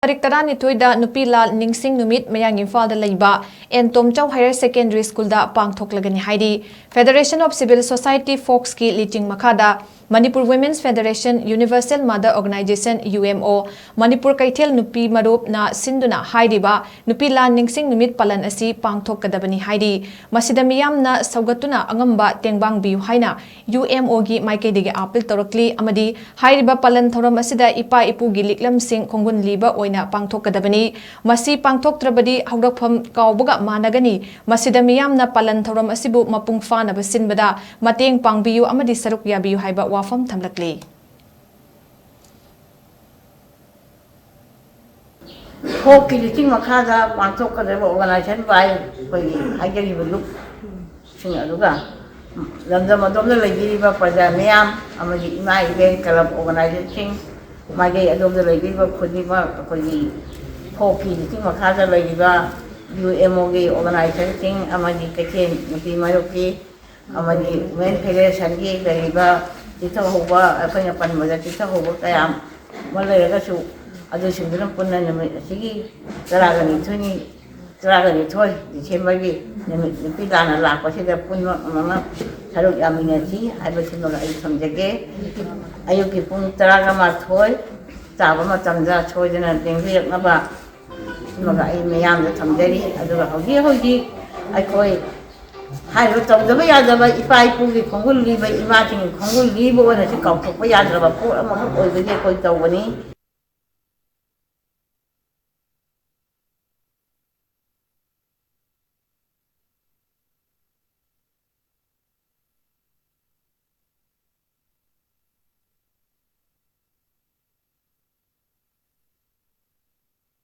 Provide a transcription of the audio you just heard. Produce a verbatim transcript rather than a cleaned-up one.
ꯇꯥꯔꯤꯛ ꯇꯔꯥꯅꯤꯊꯣꯏꯗ ꯅꯨꯄꯤ ꯂꯥꯜ ꯅꯤꯡꯁꯤꯡ ꯅꯨꯃꯤꯠ ꯃꯌꯥꯡ ꯏꯝꯐꯥꯜꯗ ꯂꯩꯕ ꯑꯦꯟ ꯇꯣꯝꯆꯧ ꯍꯥꯌꯔ ꯁꯦꯀꯦꯟꯗꯔꯤ ꯁ꯭ꯀꯨꯜꯗ ꯄꯥꯡꯊꯣꯛꯂꯒꯅꯤ ꯍꯥꯏꯔꯤ꯫ Federation of Civil Society, ꯐꯣꯛꯁꯀꯤ ꯂꯤꯆꯤꯡ ꯃꯈꯥꯗ Manipur women's federation, universal mother organization, U M O, Manipur ꯀꯩꯊꯦꯜ ꯅꯨꯄꯤ ꯃꯔꯨꯞꯅ ꯁꯤꯟꯗꯨꯅ ꯍꯥꯏꯔꯤꯕ ꯅꯨꯄꯤ ꯂꯥꯟ ꯅꯤꯡꯁꯤꯡ ꯅꯨꯃꯤꯠ ꯄꯥꯂꯟ ꯑꯁꯤ ꯄꯥꯡꯊꯣꯛꯀꯗꯕꯅꯤ ꯍꯥꯏꯔꯤ꯫ ꯃꯁꯤꯗ ꯃꯤꯌꯥꯝꯅ ꯁꯧꯒꯠꯇꯨꯅ ꯑꯉꯝꯕ ꯇꯦꯡꯕꯥꯡꯕꯤꯌꯨ ꯍꯥꯏꯅ ꯌꯨ ꯑꯦꯝ ꯑꯣꯒꯤ ꯃꯥꯏꯀꯩꯗꯒꯤ ꯑꯥꯄꯤꯜ ꯇꯧꯔꯛꯂꯤ ꯑꯃꯗꯤ ꯍꯥꯏꯔꯤꯕ ꯄꯥꯂꯟ ꯊꯧꯔꯝ ꯑꯁꯤꯗ ꯏꯄꯥ ꯏꯄꯨꯒꯤ ꯂꯤꯛꯂꯝꯁꯤꯡ ꯈꯣꯡꯒꯨꯟꯂꯤꯕ ꯑꯣꯏꯅ ꯄꯥꯡꯊꯣꯛꯀꯗꯕꯅꯤ꯫ ꯃꯁꯤ ꯄꯥꯡꯊꯣꯛꯇ꯭ꯔꯕꯗꯤ ꯍꯧꯔꯛꯐꯝ ꯀꯥꯎꯕꯒ ꯃꯥꯟꯅꯒꯅꯤ꯫ ꯃꯁꯤꯗ ꯃꯤꯌꯥꯝꯅ ꯄꯥꯂꯟ ꯊꯧꯔꯝ ꯑꯁꯤꯕꯨ ꯃꯄꯨꯡ ꯐꯥꯅꯕ ꯁꯤꯟꯕꯗ ꯃꯇꯦꯡ ꯄꯥꯡꯕꯤꯌꯨ ꯑꯃꯗꯤ ꯁꯔꯨꯛ ꯌꯥꯕꯤꯌꯨ ꯍꯥꯏꯕ ꯋꯥꯐꯝ ꯊꯝꯂꯛꯂꯤ꯫ ꯐꯣꯛꯀꯤ ꯂꯤꯆꯤꯡ ꯃꯈꯥꯗ ꯄꯥꯡꯊꯣꯛꯀꯗꯧꯔꯤꯕ organization by ꯑꯩꯈꯣꯏꯒꯤ ꯍꯥꯏꯖꯔꯤꯕ ꯂꯨꯞꯁꯤꯡ ꯑꯗꯨꯒ ꯂꯝꯗꯝ ꯑꯗꯣꯝꯗ ꯂꯩꯕꯤꯔꯤꯕ ꯄ꯭ꯔꯖꯥ ꯃꯤꯌꯥꯝ ꯑꯃꯗꯤ ꯏꯃꯥ ꯏꯕꯦꯟ ꯀ꯭ꯂꯕ ꯑꯣꯔꯒꯅꯥꯏꯖꯔꯁꯤꯡ, ꯃꯥꯏꯀꯩ ꯑꯗꯣꯝꯗ ꯂꯩꯕꯤꯔꯤꯕ ꯈꯨꯗꯤꯡꯃꯛ ꯑꯩꯈꯣꯏꯒꯤ ꯐꯣꯛꯀꯤ ꯂꯤꯆꯤꯡ ꯃꯈꯥꯗ ꯂꯩꯔꯤꯕ ꯌꯨ ꯑꯦꯝ ꯑꯣꯒꯤ ꯑꯣꯔꯒꯅꯥꯏꯖꯔꯁꯤꯡ ꯑꯃꯗꯤ ꯀꯩꯊꯦꯜ ꯅꯨꯄꯤ ꯃꯔꯨꯞꯀꯤ ꯑꯃꯗꯤ ꯋꯨꯃꯦꯟ ꯐꯦꯗꯔꯦꯁꯟꯒꯤ ꯂꯩꯔꯤꯕ ꯆꯤꯊꯍꯧꯕ, ꯑꯩꯈꯣꯏꯅ ꯄꯟꯕꯗ ꯆꯤꯊꯍꯧꯕ ꯀꯌꯥ ꯑꯃ ꯂꯩꯔꯒꯁꯨ, ꯑꯗꯨꯁꯤꯡꯗꯨꯅ ꯄꯨꯟꯅ ꯅꯨꯃꯤꯠ ꯑꯁꯤꯒꯤ ꯇꯔꯥꯒ ꯅꯤꯊꯣꯏꯅꯤ, ꯇꯔꯥꯒ ꯅꯤꯊꯣꯏ ꯗꯤꯁꯦꯝꯕꯔꯒꯤ ꯅꯨꯃꯤꯠ ꯅꯨꯄꯤ ꯂꯥꯟꯅ ꯂꯥꯛꯄꯁꯤꯗ ꯄꯨꯟꯅ ꯑꯃꯅ ꯁꯔꯨꯛ ꯌꯥꯃꯤꯟꯅꯁꯤ ꯍꯥꯏꯕꯁꯤꯃꯒ ꯑꯩ ꯊꯝꯖꯒꯦ꯫ ꯑꯌꯨꯛꯀꯤ ꯄꯨꯡ ꯇꯔꯥꯒ ꯃꯥꯊꯣꯏ ꯇꯥꯕ ꯃꯇꯝꯗ ꯁꯣꯏꯗꯅ ꯂꯦꯡꯕꯤꯔꯛꯅꯕ ꯁꯤꯃꯒ ꯑꯩ ꯃꯌꯥꯝꯗ ꯊꯝꯖꯔꯤ꯫ ꯑꯗꯨꯒ ꯍꯧꯖꯤꯛ ꯍꯧꯖꯤꯛ ꯑꯩꯈꯣꯏ ꯍꯥꯏꯔꯤꯕ ꯇꯧꯗꯕ ꯌꯥꯗꯕ ꯏꯄꯥ ꯏꯄꯨꯒꯤ ꯈꯣꯡꯒꯨꯜ ꯂꯤꯕ, ꯏꯃꯥꯁꯤꯡꯒꯤ ꯈꯣꯡꯒꯨꯜ ꯂꯤꯕ ꯑꯣꯏꯅꯁꯨ ꯀꯥꯎꯊꯣꯛꯄ ꯌꯥꯗ꯭ꯔꯕ ꯄꯣꯠ ꯑꯃꯈꯛ ꯑꯣꯏꯕꯒꯤ ꯑꯩꯈꯣꯏ ꯇꯧꯕꯅꯤ꯫